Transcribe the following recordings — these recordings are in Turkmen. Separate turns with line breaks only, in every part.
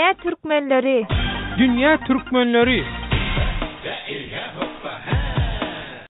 Dünýä türkmenleri.
Dünýä türkmenleri.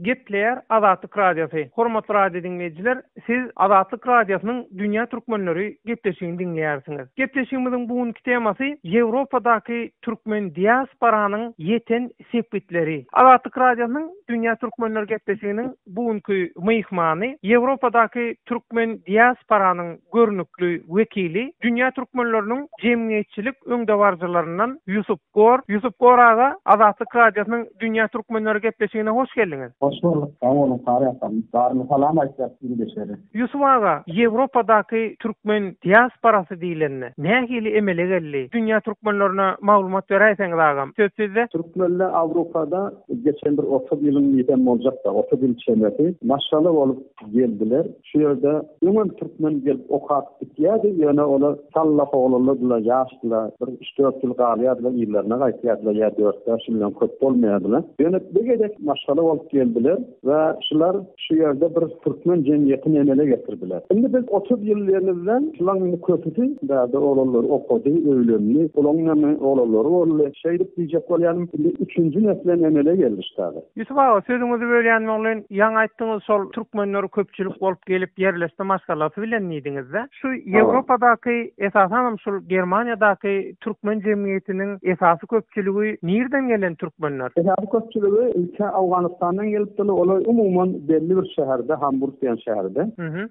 Gepleýär Azatlyk Radiosy. Hormatly radio diňleýjiler, siz Azatlyk Radiosynyň Dünýä türkmenleri gepleşigini diňleýärsiňiz. Gepleşigimiziň bu günki temasy Ýewropadaky türkmen diasporanyň ýeten sepgitleri. Azatlyk Radiosynyň Dünýä türkmenleri gepleşiginiň bu günki myhmany Ýewropadaky türkmen diasporanyň görnükli wekili, dünýä türkmenleriniň jemgyýetçilik öňdebaryjylaryndan Ýusup Gor. Ýusup Gor aga, Azatlyk Radiosynyň Dünýä türkmenleri gepleşigine hoş geldiňiz.
Hoş gördük, sag boluň, sag ýataň. Baryna salam aýtýas ildeşlere.
Ýusup aga, Ýewropadaky türkmen diasporasy diýlende, nähili emele geldi? Dünýä türkmenlerine maglumat beräýseňiz agam, söz sizde.
Türkmenler Awrupada geçen bir 30 ýylyň diýsem boljak-da, 30 ýyl çemesi maşgala bolup geldiler. Şu ýerde öňem türkmen gelip okap gitýärdi, ýöne olar sallak oglanlardylar, ýaşdylar, bir üç-dört ýyl galýardylar, yzlaryna gaýtýardylar ýa dört-bäş ýyldan köp bolmaýardylar. Ýöne bir gezek maşgala bolup geldiler we şular şu ýerde bir türkmen jemgyýetini emele getirdiler. Indi biz 30 ýyl diýenimizde şularyň indi köpüsi bärde oglanlar okady, öýlendi, olaryň hem oglanlary boldy. Şeýdip diýjek bolýanym, indi üçünji neslem emele geldi ştada.
Ýusup aga, sözüňizi bölýän welin, ýaňy aýtdyňyz şol türkmenler köpçülik bolup gelip ýerleşdi maşgalasy bilen diýdiňizde. Şu Ýewropadaky, esasanam şul Germaniýadaky türkmen jemgyýetiniň esasy köpçüligi nirden gelen türkmenler?
Esasy köpçüligi ilk-ä Owganystandan gelipdirler, olar umuman belli bir şäherde, Hamburg diýen şäherde.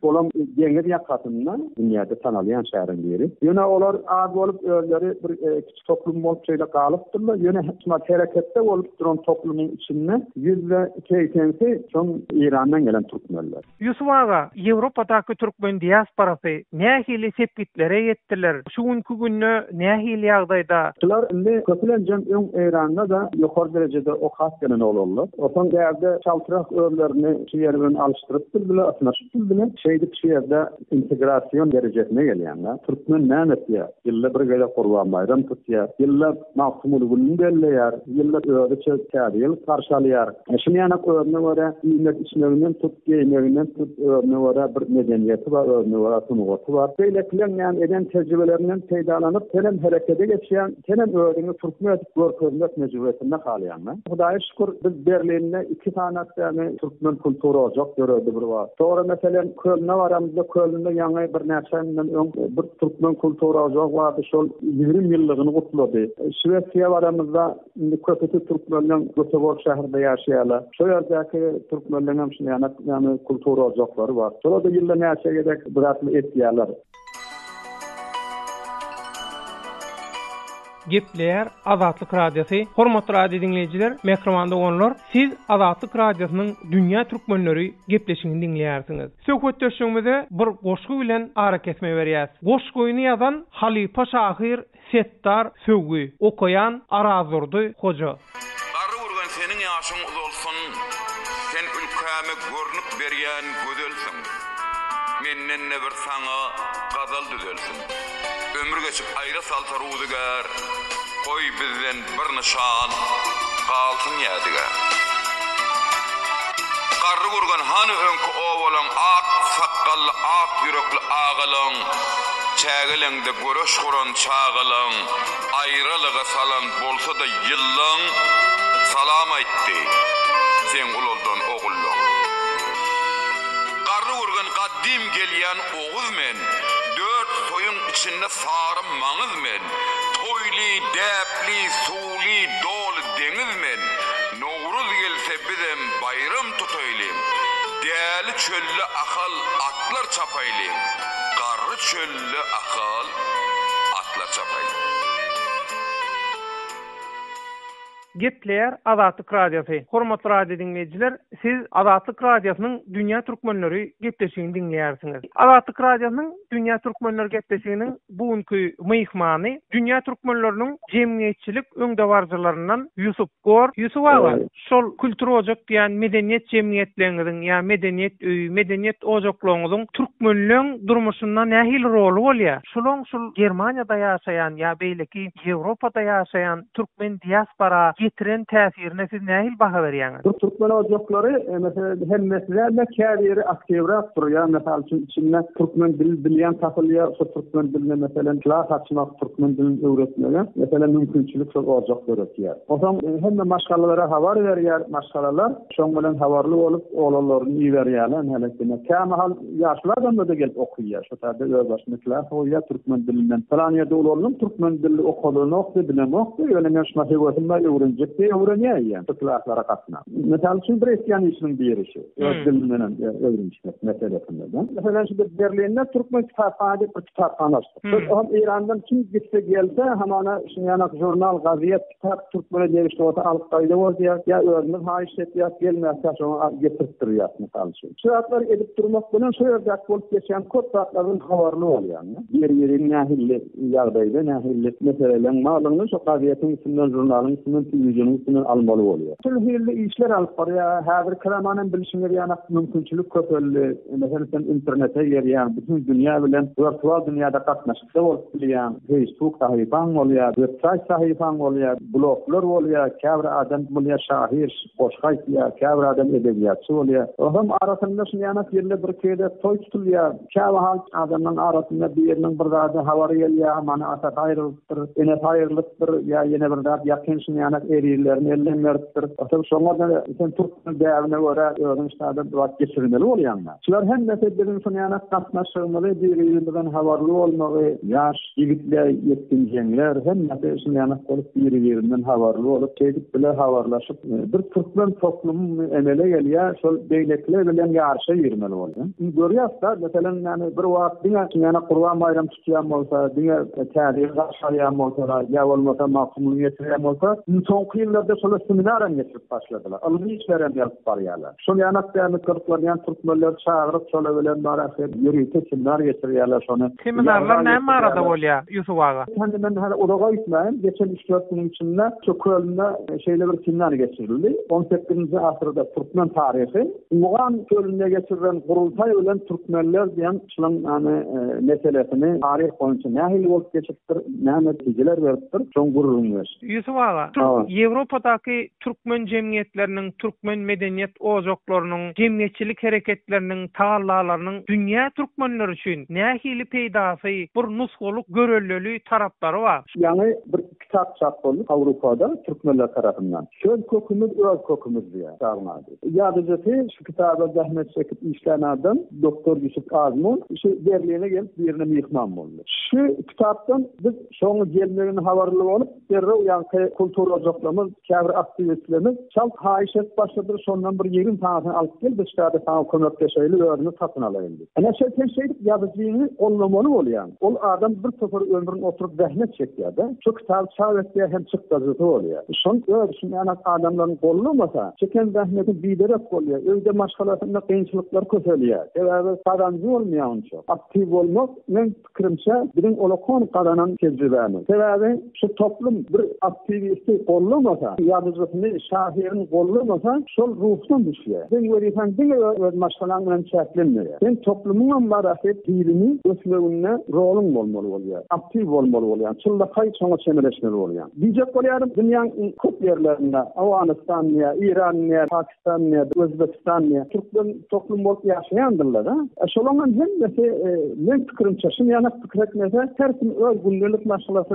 Olam deňiz ýakasynda, dünýäde tanalýan şäheriň biri. Ýöne olar az bolup özleri bir Toplum bolup şeýle galypdyrlar, ýöne şumat hereketde bolup duran toplumyň içinde ýüzde segsensi şoň Eýrandan gelen türkmenler.
Ýusup aga, Ýewropadaky türkmen diasporasy nähili sepgitlere ýetdiler, şu günki günde nähili ýagdaýda?
Şular indi köpülenjem öň Eýranda-da ýokary derejede okap gelen oglanlar. Onsoň bärde çaltrak özlerini şu ýer bilen alyşdyryp bildiler, ysnyşyp bildiler. Şeýdip şu ýerde integrasion derejesine gelýäň-dä. Türkmen näme etýär? Ýylda bir gezek Gurban baýram tutýar. Ýylda Magtymguly gününi belleýär. Ýylda özüçe Täze ýyl garşy alýar. Şuny ýanak özüne görä iýmek-içmeginden tut, geýmeginden tut, özüne görä bir medeniýeti bar, özüne görä sungaty bar. Beýlekileň näme eden tejribelerinden peýdalanyp, senem herekete geçýäň, senem özüňi türkmen edip görkezmek mejburyýetinde galýaň-da. Hudaýa şükür, biz Berlinde iki sany ýagny türkmen kultura ojak döredi bir wagt. Soňra meselem Kölne baramyzda Kölnde ýaňy birnäçe aý mundan öň bir türkmen kultura ojagy bardy, şol 20 ýyllygyny gutlady. Şwesiýa baramyzda indi köpüsi türkmenleň Göteborg şäherinde ýaşaýarlar. Şo ýerdäki türkmenleň hem şuny ýanak ýagny kultura ojaklary bar. Şolar-da ýylda näçe gezek bir zatlar etýärler.
Gepleýär Azatlyk Radiosy. Hormatly radio diňleýjiler, mähriban doganlar, siz Azatlyk Radiosynyň Dünýä Türkmenleri gepleşigini diňleýärsiňiz. Söhbetdeşligimize bir goşgy bilen arakesme berýäs. Goşgyny ýazan halypa şahyr Setdar Söwgi, okaýan Arazdurdy Hoja.
Garry gürgen seniň ýaşyň uzalsyn, Sen ülkäme görnük berýän gözelsiň. Menden-de bir saňa gazal düzelsin. Ömür geçip aýra salsa ruzygär, Goý bizden bir nyşan galsyn ýadygär. Garry gürgen hany öňki obalaň Ak sakgally ak ýürekli agalaň, Çägeleňde göreş guran çagalaň, Aýralyga salan bolsa-da ýyllaň, Salam aýtdy seň ulaldan ogullaň. Garry gürgen gaddym gelýän oguz men, Dört soýuň içinde sary maňyz men, Toýly, däpli, suwly, doly deňiz men, Nowruz gelse bizem baýram tutaýlyň, Däli çölde Ahal atlar çapaýlyň, Garry çölde Ahal atlar çapaýlyň.
Gepleýär Azatlyk Radiosy. Hormatly radio diňleýjiler, siz Azatlyk Radiosynyň Dünýä Türkmenleri gepleşigini diňleýärsiňiz. Azatlyk Radiosynyň Dünýä Türkmenleri gepleşiginiň bu günki myhmany dünýä türkmenleriniň jemgyýetçilik öňdebaryjylaryndan Ýusup Gor. Ýusup aga, şol Kültür ojak diýen medeniýet jemgyýetleriňiziň ýa medeniýet öýi, medeniýet ojaklaryňyzyň türkmenleň durmuşynda nähili roly bolýar? Şulaň şul Germaniýada ýaşaýan ýa beýleki Ýewropada ýaşaýan türkmen diaspora. getiren täsirine siz nähili baha berýäňiz?
Bu türkmen ojaklary, meselem, hemmesi däl-de, käbiri aktiwrak durýar. Mysal üçin, içinde türkmen dil bilýän tapylýar. Şo türkmen diline, meselem, klas açmak, türkmen dilini öwretmege, meselem, mümkinçilik şol ojak döretýär. Onsoň hemme maşgalalara habar berýär, maşgalalar şoň bilen habarly bolup, oglanlaryny iberýärler hälekine. Kämahal Ýaşuly adamlar-da gelip okaýar. Şo taýda özbaşyna klas goýýar türkmen dilinden. Pylan ýerde ulaldyň, türkmen dili okalanokdy, bilemokdy, ýöne men şuna höwesim bar, öwrenjek diýip öwrenýär eýýäm, şu klaslara gatnap. Mysal üçin, bir etýän işiniň biri şu, öz dilinden öwrenişmek meselesinde-de. Meselem, şu biz Berlinde Türkmen kitaphana diýip bir kitaphana açdyk. Biz oňa Eýrandan kim gitse gelse, hamana şuny žurnal, gazet, Kitap türkmene degişli bolsa alyp gaýdawor diýýäs, ýa özümiz haýyş etýäs, gelmäkä şoňa getirip durýas mysal üçin. Şu zatlary edip durmak bilen şo ýerdäki bolup geçýän köp zatlardan habarly bolýaň. Bir-biriň nähili ýagdaýda, nähili meseleleň barlygyny şo gazetiň üstünden, žurnalyň üstünden, telewizionyň üstünden almaly bolýar. Şol hilli işler alyp barýar. Häzirki zaman hem bilşiňiz ýaly mümkinçilik köpeldi. Meselem sen internete girýäň, bütin dünýä bilen wirtual dünýäde gatnaşyp Ýa bolup bilýäň, Facebook sahypaň bolýar, websaýt sahypaň bolýar, bloglar bolýar, käbir adam bolýar şahyr, goşgy aýtýar, käbir adam edebiýatçy bolýar. Olam arasynda şuny ýanak ýylda bir-iki gezek toý tutulýar. Kämahal adamlaryň arasynda biriniň bir zada habary gelýär, hamana atasy aýrylypdyr, enesi aýrylypdyr ýa ýene bir zat ýakyn şuny ýanak ezizlerini elden beripdir. Otam şoňa-da sen türkmen däbine görä özüň şada bir wagt geçirmeli bolýaň-da. Şular hemmesi biziň şunýanak gatnaşygymyzy, biri-birimizden habarly bolmagy, ýaş ýigitler, ýetginjeňler hemmesi şunýanak bolup biri-birinden habarly bolup, şeýdip bile habarlaşyp, bir türkmen toplumy emele gelýär, şol beýlekiler bilen ýaryşa girmeli bolýar. Indi görýäs-de, meselem, ýagny bir wagt diňe şunýanak Gurban baýram tutýan bolsa, diňe Täze ýyl garşy alýan bolsalar, ýa bolmasa Magtymgulyny getirýän bolsa, indi soňky ýyllarda şolar seminaram geçirip başladylar, ylmy işlerem ýazyp barýarlar. Şol ýanak dämi gyzyklanýan türkmenleri çagyryp şola bilen barasy ýörite seminar geçirýärler şony.
Seminarlar näme barada bolýar Ýusup aga?
Hany men häli uzaga gitmäýin geçen üç-dört günüň içinde şu Kölnde şeýle bir seminar geçirildi. On sekizinji asyrda türkmen taryhy Mugan kölünde geçirilen gurultaý bilen türkmenler diýen şunuň ýany meselesini taryh boýunça nähili bolup geçipdir, näme netijeler beripdir şoň gürrüňini geçdi.
Ýusup aga, Ýewropadaky türkmen jemgyýetleriniň, türkmen medeniýet ojaklarynyň, jemgyýetçilik hereketleriniň tagallalarynyň dünýä türkmenleri üçin nähili peýdasy, bir nusgalyk göreldeli taraplary bar?
Ýaňy bir kitap çap boldy Awrupada türkmenler tarapyndan. Söz kökümiz öz kökümiz diýýär kitabyň ady. Ýazyjysy şu kitaba zähmet çekip işlän adam doktor Ýusup Azmun şu Berline gelip birine myhman boldy. Şu kitapdan biz şoň gelmegini habarly bolup Derrew ýaňky kultura ojaklarymyz, käbir aktiwistlerimiz çalt haýyş edip başladylar, şondan bir 20 sanysyny alyp gel, biz şäde saňa kömekleşeýli, özümiz satyn alaýyn diýip. Ine, şeý sen şeýdip ýazyjyňy gollamaly bolýaň. Ol adam bir topar ömrüni oturyp zähmet çekýär-de, şu kitaby çap etýär hem çykdajysy bolýar. Şol öz şuny ýaly adamlaryny gollamasa, çeken zähmeti biderek bolýar, öýde maşgalasynda kynçylyklar köpelýär. Sebäbi gazanjy bolmaýar onça. Aktiw bolmak meň Pikirimçe, biziň olakan gazanan tejribämiz. Sebäbi şu toplum bir aktiwisti gollamasa, ýazyjysyny, şahyryny gollamasa, şol ruhdan düşýär. Seň wezipäň diňe öz maşgalaň bilen çäklenmeýär. Sen toplumyňam barasy hilini ösmeginde roluň bolmaly bolýar. Aktiw bolmaly bolýaň. Çynlakaý şoňa çemeleşmeli bolýaň. Diýjek bolýarym, dünýäň köp ýerlerinde, Owganystan diýýär, Eýran diýýär, Pakistan diýýär, Özbegistan diýýär, türkmen toplum bolup ýaşaýandyrlar-a. Şolaryň hem hemmesi, meň pikirimçe, şuny ýanak pikir etmese, her kim öz gündelik maşgalasy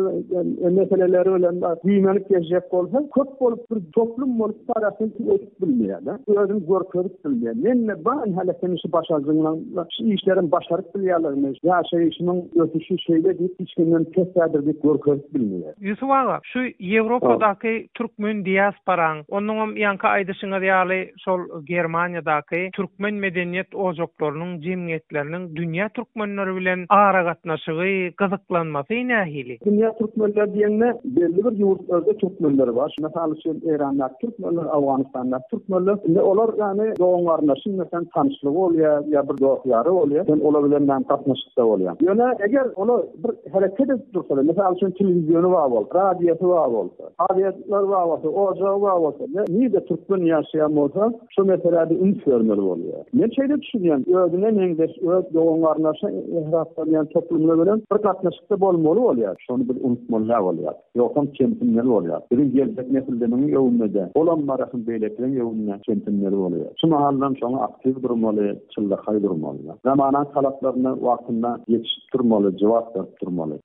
meseleleri bilen güýmenip gezjek bolsa, köp bolup bir toplum bolup barasyn ösüp bilmeýär-de. Özüni görkezip bilmeýär. Men-de bar häli seniň şu başarjygyňdan, şu işlerimi başaryp bilýärlermi, ýaşaýşymyň ösüşi şeýle diýip hiç kimden pes däldir diýip görkezip bilmeýär.
Ýusup aga, şu Ýewropadaky türkmen diasporaň, onnoňam ýaňky aýdyşyňyz ýaly şol Germaniýadaky türkmen medeniýet ojaklarynyň, jemgyýetleriniň dünýä türkmenleri bilen aragatnaşygy, gyzyklanmasy nähili?
Dünýä türkmenleri diýende belli bir ýurtlarda türkmenler bar. Mysal üçin Eýrandaky türkmenler, Owganystandaky türkmenler. Indi olar ýagny dogan-garyndaşyň meselem tanyşlygy bolýar ýa bir dost-ýary bolýar. Sen olar bilen näme gatnaşykda bolýaň. Ýöne eger olar bir hereket edip dursalar, mysal üçin telewiziony bar bolsa, radiosy bar bolsa, gazetler bar bolsa, ojagy bar bolsa, nirde türkmen ýaşaýan bolsa, şu meselä-de üns bermeli bolýar. Men şeýle düşünýän, özüne meňzeş, öz dogan-garyndaşyna hasaplanýan toplumlar bilen bir gatnaşykda bolmaly bolýar. Şony biz unutmaly däl bolýar. Ýogsam kemsinmeli bolýar. Biziň. geljek nesilleriň öňünde-de, olam barasyn beýlekileriň öňünde kemsinmeli bolýar. Şu mahaldan şoňa aktiw durmaly, çynlakaý durmaly. Zamanaň talaplaryna wagtynda ýetişip durmaly, jogap berip durmaly.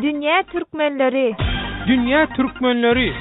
Dünýä türkmenleri!
Dünýä türkmenleri!